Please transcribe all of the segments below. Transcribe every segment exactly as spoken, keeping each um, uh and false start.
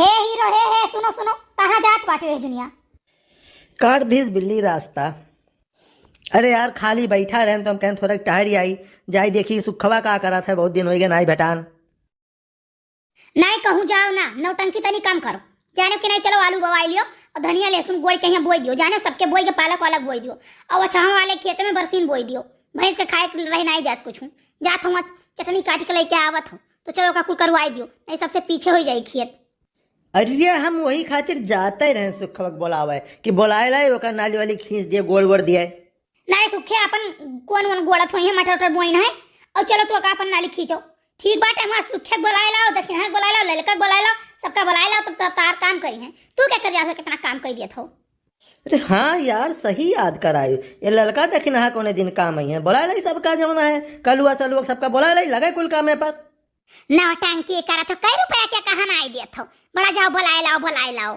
हे हीरो, हे, हे, सुनो, सुनो, कहाँ जात बाटे ए जुनिया? काट दिस बिल्ली रास्ता। अरे यार, खाली बैठा रहन तो हम कहन थोड़ा टहरी आई, जाई देखी सुखवा का करत है, बहुत दिन होइ गए नाई भेटान। नाई कहूँ जाओ ना, नौटंकी तनी कम करो। जानो कि नाई, चलो आलू बवाई लियो और धनिया लहसुन गोड़ के यहाँ बोई दियो, जानो सबके बोई के पालक वालक बोई दियो और अछावा वाले खेत में बरसीन बोई दियो। भैंस के खाए के रह नाई जात कुछ हूँ, जात हूँ चटनी काट के लेके आवत हूँ, तो चलो ओका कुल करवाई दियो, नाई सबसे पीछे होइ जाई खेत। अरे हम वही खातिर जाते रहे सुखवा के बोलावे कि बोलाए लाए, ओकर नाली वाली खींच दिए, गोड़ वोड़ दिए। नाई सुखे अपन कौन वन गोड़त होई है, मटर उटर बोइन है, और चलो तू ओका अपन नाली खींचो। ठीक बाटे, वहाँ सुखे के बोलाए लाओ, दखिनहा के बोलाए लाओ, ललका के बोलाए लाओ, सबका बोलाए लाओ, तब तब तार काम करी है। तू क्या कर जात हो, कितना काम कर दिया था। अरे हाँ यार, सही याद करायो, ये ललका दखिनहा कौने दिन काम आई है, बोलाए लाई सबका जौन है, कलुआ सलुआ सबका बोलाए लाई, लगे कुल कामे पर। नौटंकी करत हो, कै रुपया के कहा नाई देत हो, बड़ा जाओ बोलाए लाओ, बोलाए लाओ।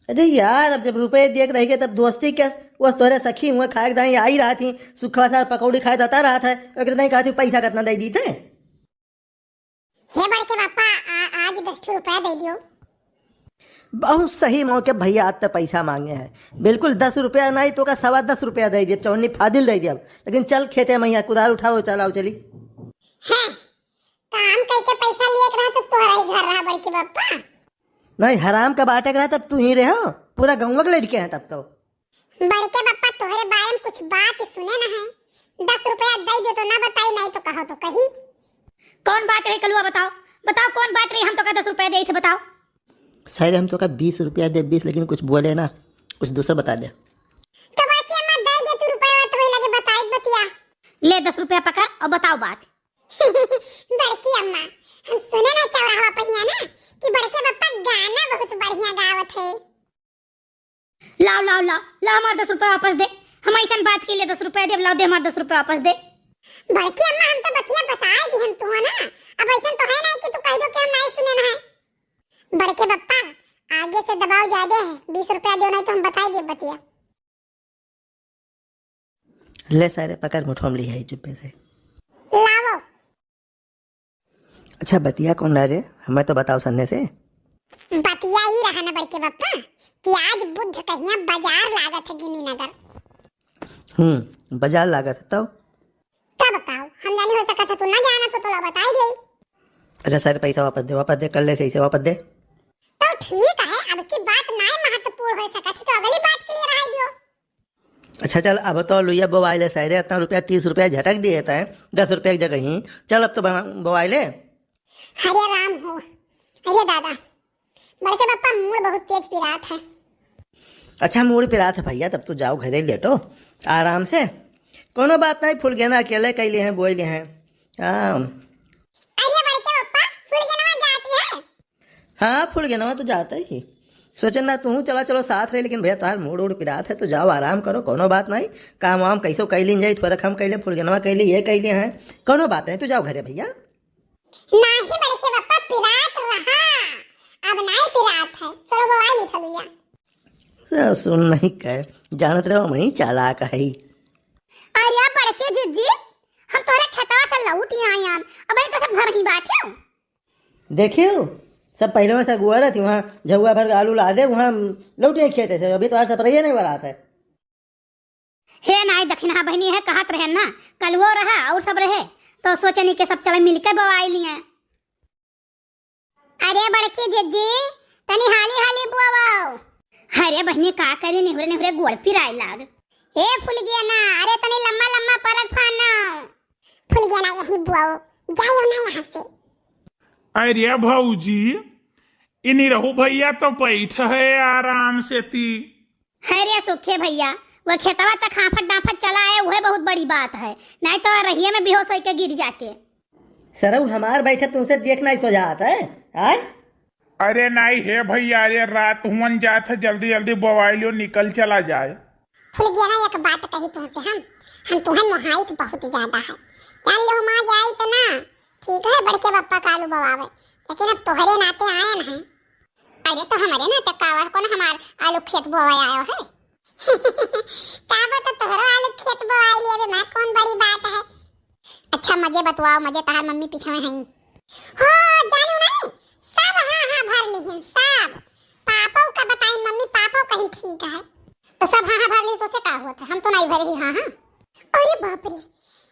अरे यार, अब जब रुपये दिए के रह गए तब दोस्ती के, वो तोरे सखी हुए खाए के दाई आई रहत ही, सुखवा सार पकौड़ी खाए देता रहत है, ओकरे दाई कहती पैसा कितना दे दी थे। हे बड़के पापा, आ, आज दस ठो रुपया दे दियो। बहुत सही मौके भैया आज तो पैसा मांगे हैं, बिल्कुल दस रुपया नहीं तो का सवा दस रुपया दे दिए, चौनी फादिल दे दिया, लेकिन चल खेते मैया कुदार उठाओ, चलाओ चली। हैं, काम कइके पैसा लिए के रहा तो तोहरा ही घर रहा बड़के पापा। नहीं, हराम का बाटे के रहा तब तू ही रहे हो, पूरा गाँव के लड़के हैं तब तो। बड़के पापा तोहरे बारे में कुछ बात सुने न है, दस रुपया दे दे तो ना बताई, नहीं तो कहो तो कही। कौन बात रही कलुआ, बताओ, बताओ कौन बात रही, हम तो का दस रुपया दे थे, बताओ। सारे हम तो का बीस रुपया दे, बीस, लेकिन कुछ बोले ना, कुछ दूसरा बता दे। तो बड़की अम्मा दे दे तू रुपया, तो वही लगे बताई बतिया। ले दस रुपया पकड़ और बताओ बात। बड़की अम्मा, हम सुने ना चौराहा पहिया ना कि बड़के पापा गाना बहुत बढ़िया गावत है। लाओ, लाओ, लाओ, लाओ हमार दस रुपया वापस दे। हम ऐसन बात के लिए दस रुपया देब, लाओ दे हमार दस रुपया वापस दे। बड़की अम्मा, हम तो बतिया बताए दिहन तू हो ना, अब ऐसन तो है नहीं कि तू कह दो कि हम नहीं सुने ना है। बड़के पप्पा, आगे से दबाव ज्यादा है, बीस रुपया दो नहीं तो हम बताए दिए बतिया। ले सारे, पकड़ मुठो में लिया है चुप्पे से। लावो। अच्छा, बतिया कौन रहा रे? हमें तो बताओ सन्ने से। बतिया ई रहा ना बड़के पप्पा कि आज बुध कहिया बाजार लागत है गिनी नगर। हम्म, बाजार लागत है तब? तब का? हम जानी हो सकत है तू ना जानत हो, तोला बताई दे। अच्छा सारे, पैसा वापस दे, वापस दे, कर ले सही से वापस दे। तो ठीक है, अब की बात नाय महत्वपूर्ण हो सकत है तो अगली बात के लिए रहा दियो। अच्छा चल, अब तो लुइया बोवाई ले सारे, इतना रुपया, तीस रुपया झटक दिए थे, दस रुपया की जगह ही। चल अब तो बना, बोवाई ले। हरे राम हो, अरे दादा, बड़के पप्पा मूड़ बहुत तेज पिरात है। अच्छा मूड़ पिरात है भैया, तब तो जाओ घरे लेटो आराम से, कोनो बात नहीं। फुलगेना अकेले कैले हैं, बोइले हैं। हाँ। अरे बड़के पप्पा, फुलगेनवा जाती है? हाँ, फुलगेनवा तो जाता ही। सोचन ना तू चला, चलो साथ रहे, लेकिन भैया तोहार मूड़ उड़ पिरात है तो जाओ आराम करो, कोनो बात नहीं। काम वाम कैसो कैलिन जाई, थोड़ा हम कैले, फुलगेनवा कैले, ये कैले हैं, कोनो बात नहीं, तू जाओ घरे भैया। नाही बड़के पप्पा, पिरात रहा, अब नाही पिरात है। चलो बोवाई ली फलुइया। सब सुन नहीं कह, जानत रहो वही चालाक है। अरे बड़के जिज्जी, हम तोरे खेतवा से लौट ही आए हैं, अब तो सब घर ही बैठे हो। देखियो, सब पहले से अगुआ रहती, वहाँ झगुआ भर के आलू ला दे, वहाँ लौट ही खेते से, अभी तो आज सपरैया नहीं बरात है। हे नाई दखिनहा बहिनी है, कहत रहे ना, कलुओ रहा और सब रहे, तो सोचनी के सब चले मिलके बवाई लिए। अरे बड़की जिज्जी, तनी हाली हाली बुआवाओ। अरे बहिनी का करी, निहुरे निहुरे गोड़ पिराए लाग। ए फुलगेना, अरे तनी लम्मा लम्मा परग फानो। फुलगेना यही बुआओ, जाओ ना यहाँ से। अरे भौजी, इनी रहू भैया तो बैठ है आराम से ती। अरे सुखे भैया, वो खेतवा तक हाफत डाफत चला आए, वह बहुत बड़ी बात है, नहीं तो रहिए में बेहोश होके गिर जाते। सरऊ हमार बैठे तुमसे देख नहीं सो जात है, आय? अरे नहीं हे भैया, अरे रात हुअन जात है, जल्दी जल्दी बोवाई लियो, निकल चला जाए। फुलगेना एक बात कही तुमसे हम, हम तुहन मोहाइत बहुत ज्यादा है, जान लो हम आ जाई तो ना, ठीक है बड़के पप्पा कालू बवावे, लेकिन अब तोहरे नाते आयन है। अरे तो हमरे ना चक्कावा कौन हमार आलू खेत बोवे आयो है। का बता तोहरो आलू खेत बोवाई लेवे में कौन बड़ी बात है। अच्छा मजे बतवाओ, मजे तहार मम्मी पीछे में हई। हो जानू नहीं, सब हाँ हाँ भर ली हैं, सब। रही, हाँ, हाँ। अरे बाप रे,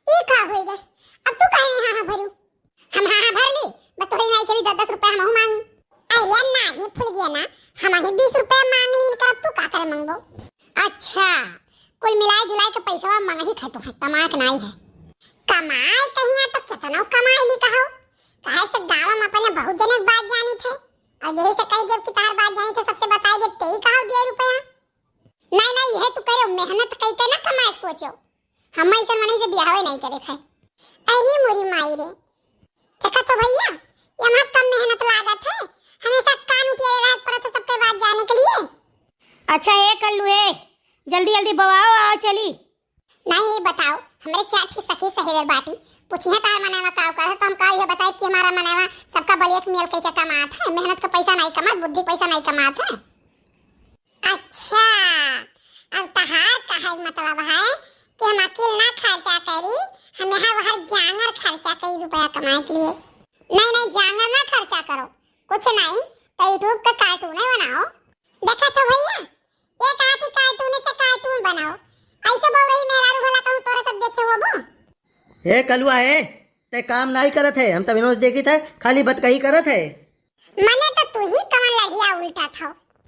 ई का होइ गए? अब तू काहे हाँ, हाँ भरू? हम हाँ, हाँ भर ली, बस तोहरी नाई चली, दस दस रुपया हमहू मांगी। अरे नाही फुलगेना, हमही बीस रुपया मांग लीन करब, तू का करे मंगबो? अच्छा, कुल मिलाए जुलाए के पैसवा मंगही खाए तू है, कमाए के नाई है। कमाए कहिया तो केतनो कमाए ली कहो, काहे से गाँव में अपने बहुत जने के बात जानी थे, और यही से कही देव कि तहार बात जानी थे, सबसे बताई देव, तेई कहो दिए रुपया। नहीं, नहीं, यह तू करे, मेहनत कई के ना कमाए के सोचो। हम ऐसन मनई से बियाहवे नहीं करे थे। अरे मोरी माई रे, देखा तो भैया, ये हमार कम मेहनत लागत है, हमेशा कान उठिए रहे पड़त है सबके बात जाने के लिए। अच्छा, ए कल्लू, ए, जल्दी जल्दी बवाओ, आओ चली। नहीं, ये बताओ, हमरे चार ठे सखी सहेली बाटी, पूछिए तार मनवा का ओकर है, तो हम का यह बताए कि हमारा मनवा सबका बलिए के मेल कई के कमात है, मेहनत का पैसा नहीं कमात, बुद्धि पैसा नहीं कमात है। अच्छा, अब तहार कहे मतलब है कि हम अकेल ना खर्चा करी, हम यहाँ वहाँ जांगर खर्चा करी रुपया कमाए के लिए। नहीं, नहीं, जांगर ना खर्चा करो, कुछ नहीं, तो YouTube का कार्टून है बनाओ। देखा तो भैया, ये कहा थी कार्टून से कार्टून बनाओ, ऐसे बोल रही मेरा रू भला कहूँ तोरे सब देखे होबो। ए कलुआ, ए, ते काम नाई करत है, हम तब इनोज देखी था, खाली बतकही करत है। मने तो तू ही कमन लड़िया उल्टा था,